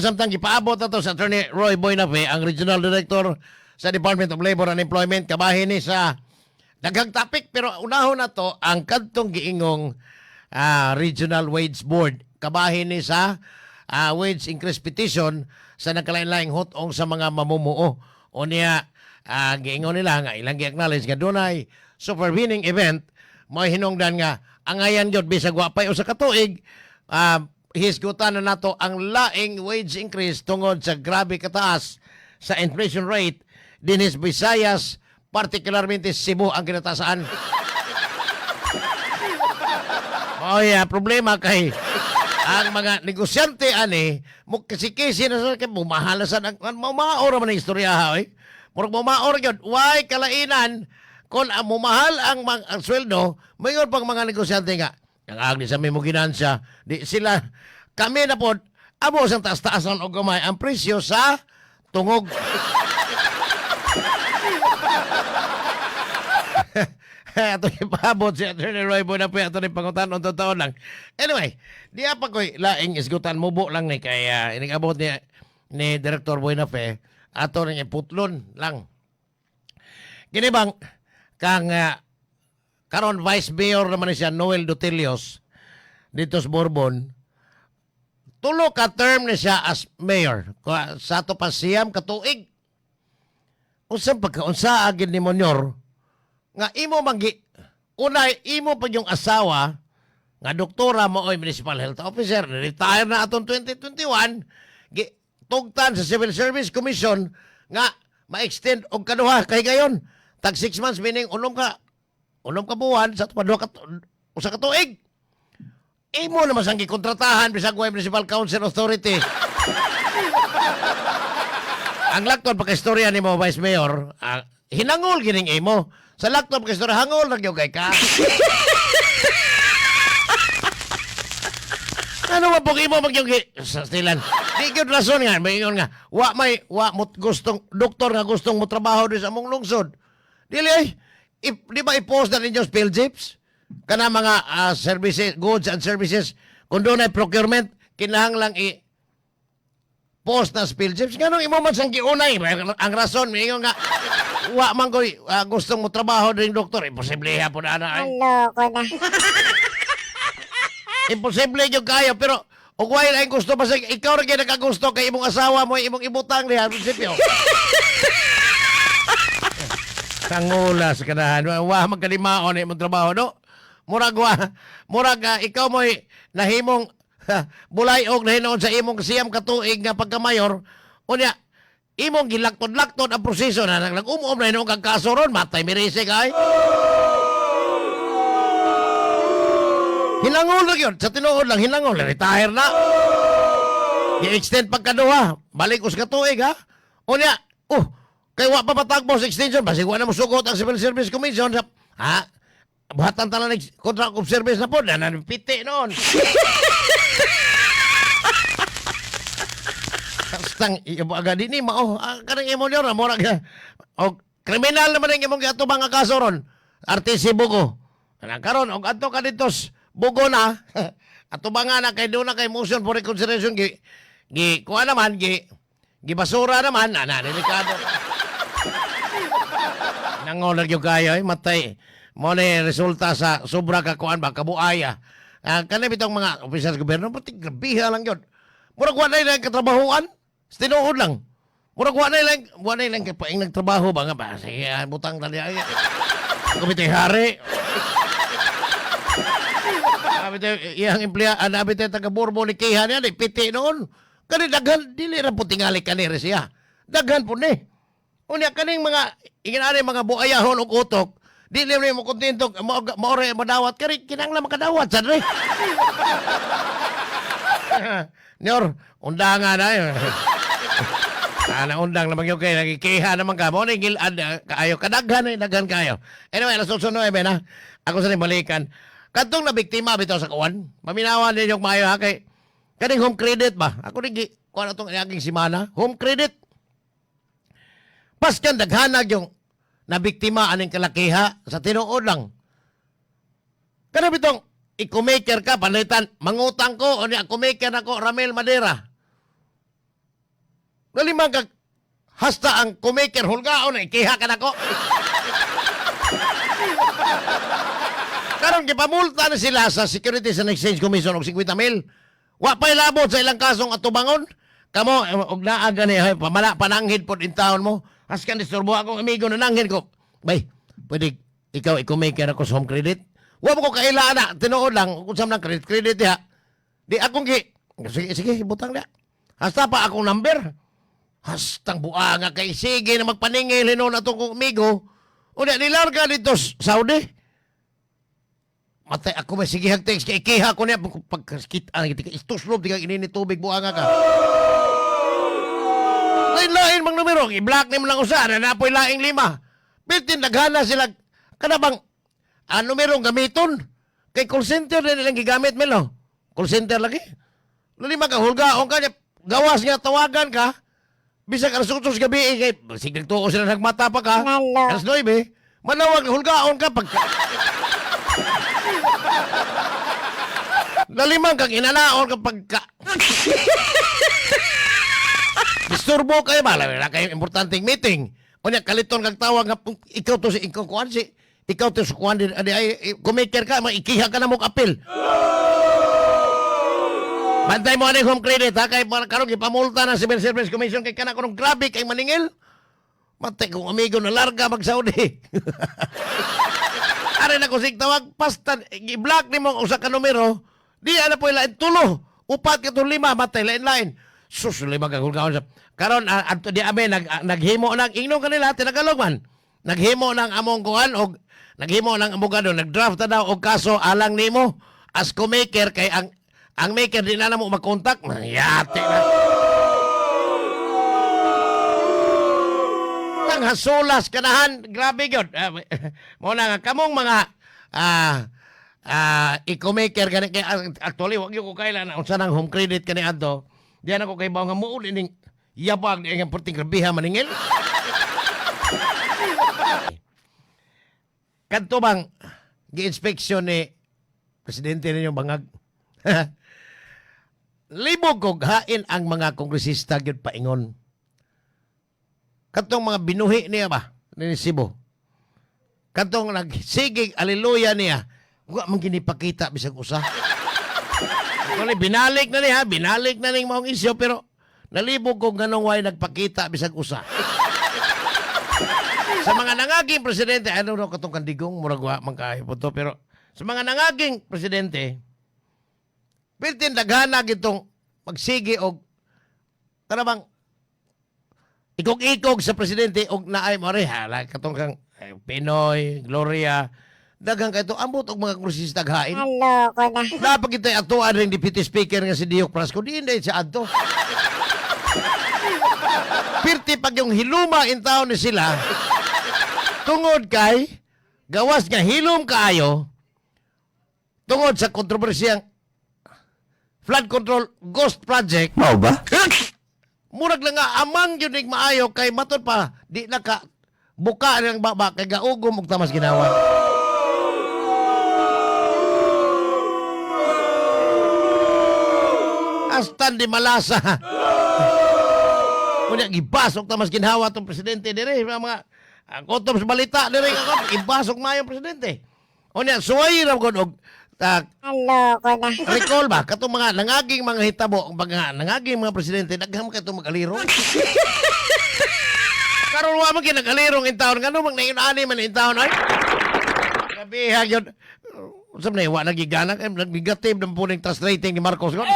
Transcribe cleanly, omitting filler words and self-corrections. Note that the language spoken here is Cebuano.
Samtang gipaabot na to sa Attorney Roy Buenafe, ang Regional Director sa Department of Labor and Employment, kabahin ni sa daghang topic, pero unahon na to ang kadtong giingong Regional Wage Board. Kabahin ni sa wage increase petition sa nagkalain-laing hutong sa mga mamumuo. O niya, giingon nila nga ilang gi-acknowledge nga dunay supervening event, may hinungdan nga angayan gyud bisag wa pay usa ka tuig, hisgutan na nato ang laing wage increase tungod sa grabe kataas sa inflation rate dinhi sa Visayas, particularmente Cebu ang kinatasaan. Oy, problema kay ang mga negosyante ani mo kasi na sa kay bumahal na sa ang mamaor man ang istorya ha, oy. Murag mamaor gyud, why kalainan kon ang mumahal ang sweldo, mayon pang mga negosyante nga ang agni sa mimo ginansya, di sila kami na pod amo sang taas-taasan og gamay ang presyo sa tungog. Ato ipabot si Attorney Roy Buenafe, ato ni pangutan totoo lang. Anyway, diya pa ko'y laing isgutan mubo lang ni kay inigabot ni Director Buenafe, ato ning iputlon lang. Kini bang kang karon Vice Mayor naman ni siya Noel Dutilios dito sa Borbon. Tulo ka term ni siya as mayor. Sa ato pa siyam katuig. Unsa pagkaunsa agin ni Monyor nga imo manggi unay imo pa yung asawa nga doktora mo oy municipal health officer, retire na atong 2021, gi tugtan sa Civil Service Commission nga ma-extend og kaduha kay gayon tag 6 months, meaning unom ka buwan sa pa duha ka usa ka tuig. Imo naman sang gikontratahan bisag way municipal council authority. Ang lakton pagka-istorya nimo, Vice Mayor, hinangol gining imo. Sa lakton pagka-istorya, hangol lang gyud kay ka. Ano ba pong imo magyong sa stilan? Di gyud rason nga, may ingon nga, wa may wa mo gustong doktor nga gustong mo trabaho di sa among lungsod. Dili ay, di ba i-post na ninyo sa PhilGEPS? Kana mga services, goods and services, kung doon ay procurement, kinahanglang i post na sa PhilGEPS. Nganong imo man sang giunay? Ang rason, may ingon nga, wa man ko'y gustong mo trabaho din doktor. Imposible ha po na ay. Ang loko na. Imposible yung kayo, pero og way lang gusto pa sa ikaw ra gyud nakagusto kay imong asawa mo imong ibutang diha prinsipyo. Tangulas kanahan, wa man kalimaon imong trabaho no. Murag wa, murag ikaw mo'y nahimong bulayog na hinuon sa imong siyam ka tuig nga pagkamayor. Unya imong gilaktod-laktod ang proseso na nag-umom na hinuon kang kaso ron, matay mirisi kay. Hinangol na yun. Sa tinuod lang, hinangol. Retire na. I-extend pagkaduha. Balik us ka tuig, ha? Unya, oh, kay wa pa patagbo sa extension. Basig wa na mo sugot ang Civil Service Commission. Sa, ha? Buhatan talan ng contract of service na po. Nananipiti noon. Kastang, agad din ni, mao. Kanang imo niyo, murag, og, kriminal naman ang imong giatubang nga kaso ron. RTC Bugo. Kanang karon, og adto ka dito, Bugo na. Atubangan na kay doon na kay motion for reconsideration gi gi kuha naman gi gibasura naman ana delikado. Nangolag yung kayo ay matay. Mo ni resulta sa sobra ka kuan ba kabuaya. Kani bitong mga opisyal sa gobyerno pati grabiha lang yun. Murag wa na ilang katrabahoan. Sa tinuod lang. Murag wa na ilang kapaing nagtrabaho ba nga ba sige butang tali ay. Ako bitay hari. Abi tayo, iyang emplea, abi tayo taga Borbo ni Keha niya, di piti noon. Kani daghan, dili ra po tingali kani rin siya. Daghan po ni. Unya kaning mga, inginani mga buayahon og utok, dili mo mo kontento, maore madawat kani kinahanglan makadawat sad rin. Nyor, undangan na yun. Ana undang naman yung kay nagikiha naman ka. Mo ni gilad kaayo kadaghan eh, daghan kayo. Anyway, alas 8:09 na. Ako sa balikan. Kadtong na biktima bitaw sa kuwan. Maminawan ninyo maayo ha kay kaning home credit ba? Ako ni kuan atong aging simana, home credit. Paskan daghanag yung nabiktima aning kalakiha sa tinuod lang. Kana bitong i-maker ka panalitan, mangutang ko o ni ako maker nako Ramel Madera. Nalimang kag hasta ang kumaker hulgaon na ikiha ka nako. Karon gipamulta na sila sa Securities and Exchange Commission og 50 mil. Wa pa'y labot sa ilang kasong atubangon. Kamo og naa gani hay pamala pananghid pod in taon mo. Haskan disturbo akong amigo na nanghid ko. Bay, pwede ikaw i-maker ako sa Home Credit. Wa mo ko kaila na, tinuod lang kung sa man credit credit diha. Di akong gi sige sige butang diha. Hasta pa akong number. Hastang buanga kay sige na magpaningil hinon atong kong amigo. Unya nilarga dito sa Saudi. Matay ako may sige hag text kay ikiha ko niya pagkakit ang istuslob di ka inini tubig buanga ka. Lain-lain mang numero, i-block nimo lang usa na napoy laing lima. Biltin naghana sila kana bang ang numerong gamiton kay call center na nilang gigamit melo. Call center lagi. Lima ka hulgaon ka niya, gawas nga tawagan ka. Bisag alas 8 gabi eh, kay sige nagtuo sila nagmata pa ka. Lalo. Alas 9, manawag hulgaon ka pag Nalimang kang inanaon kapag ka... Disturbo kayo ba? Wala kayo importanteng meeting. Unya, kaliton kang tawag nga, ikaw to si, ikaw kuan si, ikaw to si kuan di, adi, ay, kumaker ka, maikiha ka na mong apil. Bantay mo aning Home Credit, ha? Kay para karon gipamulta na Civil Service Commission kay kana kunong grabe kay maningil. Matay kong amigo na larga mag Saudi. Are na ko sig tawag pasta i-block nimo ang usa ka numero. Di ana po lain tulo. Upat ka lima matay lain lain. Sus lima ka hulgaon sa. Karon adto di ame naghimo nang ingnon kanila tinagalog man. Naghimo ng among kuan og naghimo ng abogado nagdraft na daw og kaso alang nimo as co-maker kay ang maker di na namo makontak. Mangyati na. Tang hasulas kanahan, grabe gyud. Mo na nga kamong mga eco-maker gani kay actually wag gyud ko kailan unsa nang Home Credit kani adto. Diyan ako kay bawo nga muul ining yabag ni ang perting grabeha maningil. Kadto bang gi-inspection ni presidente ninyo bangag. Libog kog hain ang mga kongresista gyud paingon. Katong mga binuhi niya ba ni Cebu. Katong nagsigig aleluya niya. Wa man ginipakita bisag usa. Actually, binalik na niya, binalik na ning maong isyo pero nalibog ko ganong way nagpakita bisag usa. Sa mga nangaging presidente, ano raw katong kandigong murag wa man kaayo po to pero sa mga nangaging presidente, biltin daghana gitong magsige og kanabang ikog-ikog sa presidente og naay mo rin hala katong kang Pinoy, Gloria, daghang kay to ambot og mga kongresista ghain. Naloko na. Dapat kita atuan rin deputy speaker nga si Dio Prasco, di hindi siya adto. Pirti pag yung hiluma in town ni sila, tungod kay, gawas nga hilom kaayo, tungod sa kontrobersiyang flood control ghost project, Mao ba? Murag lang nga amang yun ning maayo kay matod pa di na ka buka ng baba kay gaugom og tamas ginawa. Astan di malasa. Unya gibasok tamas ginhawa tong presidente dire mga ang kutob sa balita dire ako ibasok maayo ang presidente. Unya suway ra gud og Naloko na. recall ba katong mga nangaging mga hitabo mga nangaging mga presidente daghan man katong magaliro. Karon wa man kinagalirong in taon ngano mang nainani man in taon ay. Grabe ha gyud. Unsa man wa nagigana kay nagnegative ng puning trust rating ni Marcos gud.